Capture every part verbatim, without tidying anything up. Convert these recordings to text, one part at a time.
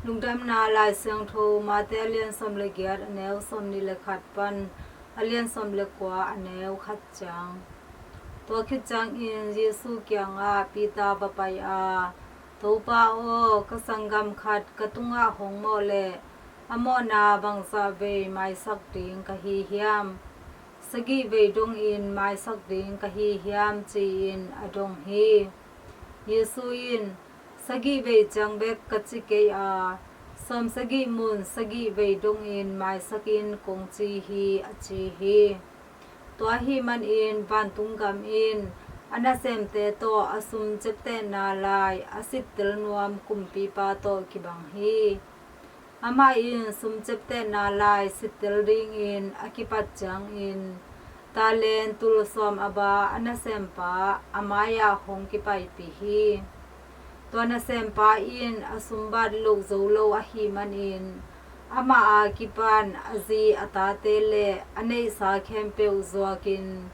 Lungdamna Lai Siangtho Mate a lian sawm le giat, a neu sawm nih le khat pan a lian sawm le kua, a neu khat ciang. Tua khit ciangin Jesu kiangah Peter va pai a, "Topa aw, ka sanggam khat ka tungah hong mawh leh a mawhna bangzah vei maisak ding ka hi hiam? Sagih vei dongin maisak ding ka hi hiam?" ci-in a dong hi. Jesu in, "Sagih vei ciang bek ka ci kei a, sawmsagih mun sagih vei dongin maisak in kong ci hi," a ci hi. Tua ahih manin vantung gam in a nasemte tawh a sum ciaptehna lai a sittel nuam kumpipa tawh kibang hi. Amah in sum ciaptehna lai sittel dingin a kipat ciangin talent tul sawm a ba a nasempa a mai-ah hong kipaipih hi. Tua nasempa in a sumbat loh zo lo ahih manin amah a kipan a zi a tate le a neihsa khempeuh zuakin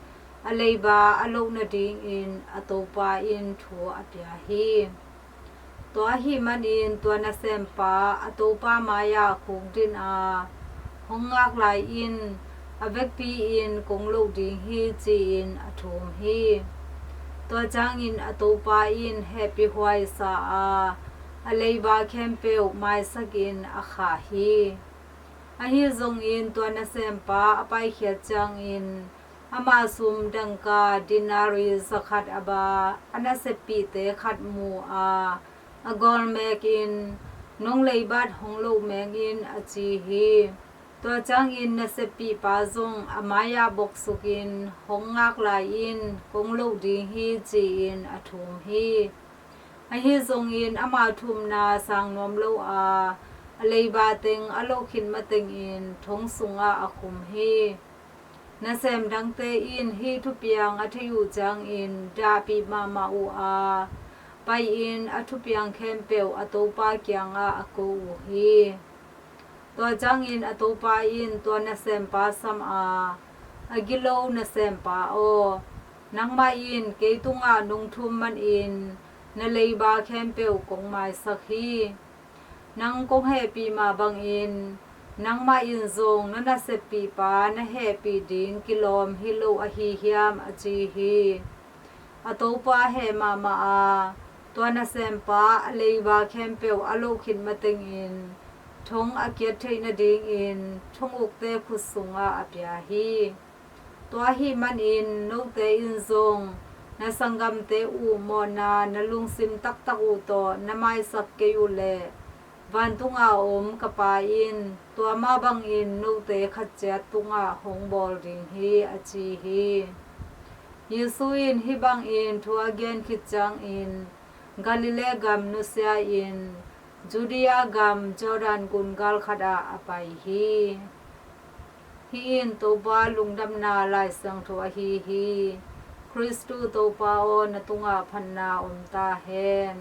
a leiba a loh nadingin a topa in thu a pia hi. Tua ahih manin tua nasempa a topa mai-ah khukdin a, "Hong ngak lai in, a vekpi-in kong loh ding hi," ci-in a thum hi. Tua ciangin a topa in hehpihhuai sa a, a leiba khempeuh maisakin a khah hi. Ahi zongin tua nasempa a paikhiat ciangin ama sum dangka denari zakhat a ba a naseppihte khat mu a, a gawl mekin, "Nong leibat hong loh meng in," a ci hi. Tua ciangin naseppihpa zong a mai-ah boksukin, "Hong ngak lai in, kong loh ding hi," ci-in a thum hi. Ahi zongin ama thumna sang nuam lo a, a leiba teng a loh khit matengin thong sungah a khum hi. Nasem dangte in hih thupiang a theih uh ciangin dahpih mahmah uh a, pai-in a thupiang khempeuh a topa kiangah a ko uh hi. Tua ciangin a topa in tua nasempa sam a, "A gilo nasempa aw, nangmah in kei tungah nong thum manin na leiba khempeuh kong maisak hi. Nang kong hehpih mah bangin nangmah in zong na naseppihpa na hehpih ding kilawm hi lo ahi hiam?" a ci hi. A topa heh mahmah a, tua nasempa a leiba khempeuh a loh khit matengin thong a kiat theih nadingin thongukte khut sungah a pia hi. Tua ahih manin note in zong na sanggamte uh mawhna na lungsim taktak uh tawh na maisak kei uh leh, vantunga om ka Pa in tua mah bangin note khat ciat tungah hong bawl ding hi, a ci hi. Jesu in hih bangin thu a gen khit ciangin Galilee gam nusia-in Judea gam Jordan gun gal khatah a pai hi. Hih in Topa Lungdamna Lai Siangtho ahi hi. Khristu Topa aw, na tungah phatna om ta hen.